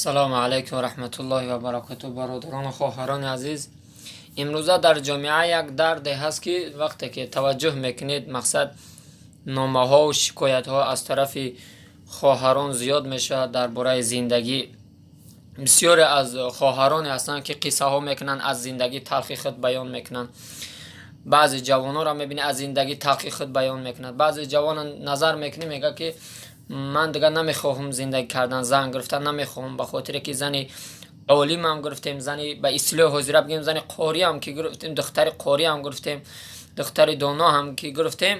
Ассалому алайкум ва раҳматуллоҳи ва баракатуҳ, бародарону хоҳарони азиз. Имрӯза дар ҷомеа як дарде ҳаст, ки вақте ки таваҷҷӯҳ мекунед, мақсад, номаҳову шикоятҳо аз тарафи хоҳарон зиёд мешавад дар бораи зиндагӣ. Бисёре аз хоҳароне ҳастанд, ки қиссаҳо мекунанд, аз зиндагии талхи худ баён мекунанд. Баъзе ҷавононро мебинӣ, аз зиндагии талхи худ баён мекунад. Баъзе ҷавона назар мекунӣ, мегӯяд, ки ман дигар намехоҳам зиндагӣ кардан, зан гирифтан намехоҳам, ба хотире ки зани олимам гирифтем, зани ба истилоҳи ҳозира бигем, зани қориам ки гирифтем, духтари қориам гирифтем, духтари доно ҳам ки гирифтем,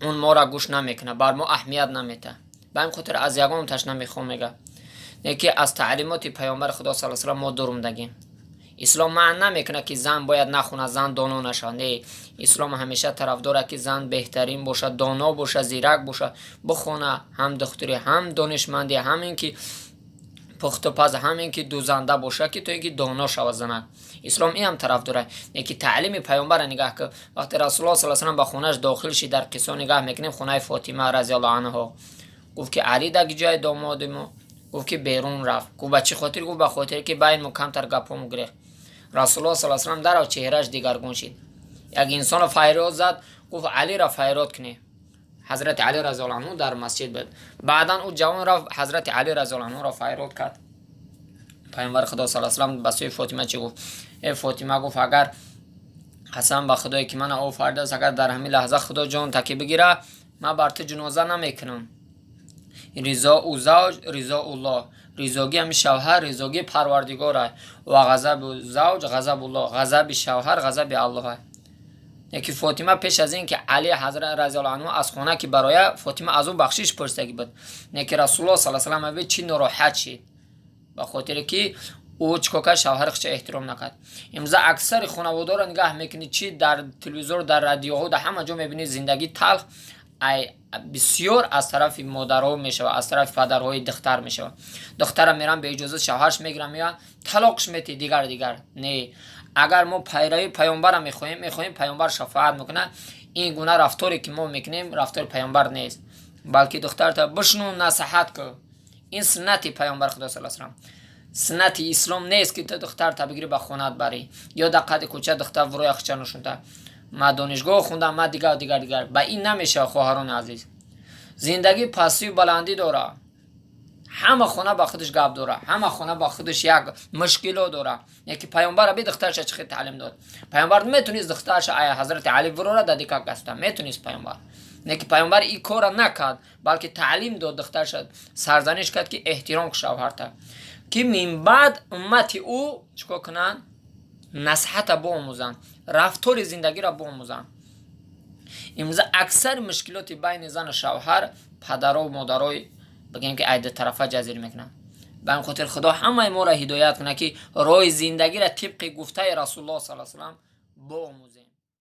он моро гӯш намекунад, бар мо аҳамият наметаҳад. Ба ҳамин хотир аз ягонташ намехоҳам, мега. Не ки аз таълимоти Паёмбари Худо сал салам мо дур мондагем. Ислом манъ намекунад, ки зан бояд нахонад, зан доно нашавад. Не, ислом ҳамеша тарафдорад, ки зан беҳтарин бошад, доно бошад, зирак бошад, бихона, ҳам духтурӣ, ҳам донишмандӣ, ҳам ин ки пухтупаз, ҳам ин ки дузанда бошад, ки то ин ки доно шавад занак. Ислом ин ҳам тараф дорад. Не ки таълими Паёмбара нигаҳ кун. Вақте Расулуллоҳ сал салам ба хонааш дохил шид, дар қиссо нигаҳ мекунем, хонаи Фотима разиаллоҳу анҳо, гуфт, ки Али дар ҷои домоди мо? Гуфт, ки берун рафт. Гуфт: «Ба чӣ хотир?» Гуфт: «Ба хотире ки байни мо камтар гапҳомо гирехт». Расулуллоҳ сал салам дарав чеҳрааш дигаргун шид. Як инсонро фарёд зад, гуфт: «Алиро фарёд кунед». Ҳазрати Али разиаллоҳу анҳу дар масҷид буд. Баъдан ӯ ҷавон рафт, Ҳазрати Али разиаллоҳу анҳуро фарёд кард. Паёмбари Худо сал салам ба сӯи Фотима чӣ гуфт? «Э Фотима, — гуфт, — агар, қасам ба Худое ки мана офаридааст, агар дар ҳамин лаҳза Худо ҷон таки бигира, ман бар ту ҷуноза намекунам». رضاء الزوج رضاء الله. Ризогии ҳами шавҳар ризогии Парвардигора. وغضب الزوج غضب الله. Ғазаби шавҳар ғазаби Аллоҳ. Яки Фотима пеш аз ин ки Али ҳазрат разиаллоҳу анҳу аз хона ки бароя, Фотима аз ӯ бахшиш пурсидаги буд. Не ки Расулуллоҳ сал салам аби чӣ нороҳат шид, ба хотире ки ӯ чӣ кор кард? Шавҳари худша эҳтиром накард. Имрӯза аксари хонаводаро нигаҳ мекунӣ, чӣ дар телевизор, дар радиоҳо, дар ҳама ҷо мебинӣ, зиндагӣ талх бисёр аз тарафи модарҳо мешавад, аз тарафи падарҳои духтар мешавад. Духтара меран, бе иҷозат шавҳарш мегиран, меоянд, талоқш мети, дигар дигар. Не, агар мо пайравии Паёмбара мехоҳем, мехоҳем Паёмбар шафоат мекунад, ин гуна рафторе ки мо мекунем, рафтори Паёмбар нест, балки духтарта бишну, насиҳат кун. Ин суннати Паёмбар Худо сал салам, суннати ислом нест, ки ту духтарта бигирӣ, ба хонаат барӣ ё дар қади кӯча духтар вуроя хича нушунта, ман донишгоҳ хондам, ман дигар, дигар, дигар. Ба ин намешавад. Хоҳарони азиз, зиндагӣ пастию баландӣ дорад. Ҳама хона ба худаш гап дора, ҳама хона ба худаш як мушкило дора. Яки Паёмбара би духтарша чӣ хел таълим дод. Паёмбар метунист духтарша ая Ҳазрати Али вурора да дика гаста, метунист Паёмбар. Неки Паёмбар ин кора накард, балки таълим дод, духтарша сарзаниш кард, ки эҳтиром ку шавҳарта, ки минбаъд уммати ӯ чӣ кор кунанд? Насиҳата биомӯзанд, рафтори зиндагиро биомӯзанд. Имрӯза аксари мушкилоти байни зану шавҳар падару модарои, бигем ки, айда тарафа ҷазир мекунанд. Ба ҳамин хотир Худо ҳамаи моро ҳидоят кунад, ки роҳи зиндагиро тибқи гуфтаи Расулуллоҳ сал салам биомӯзем.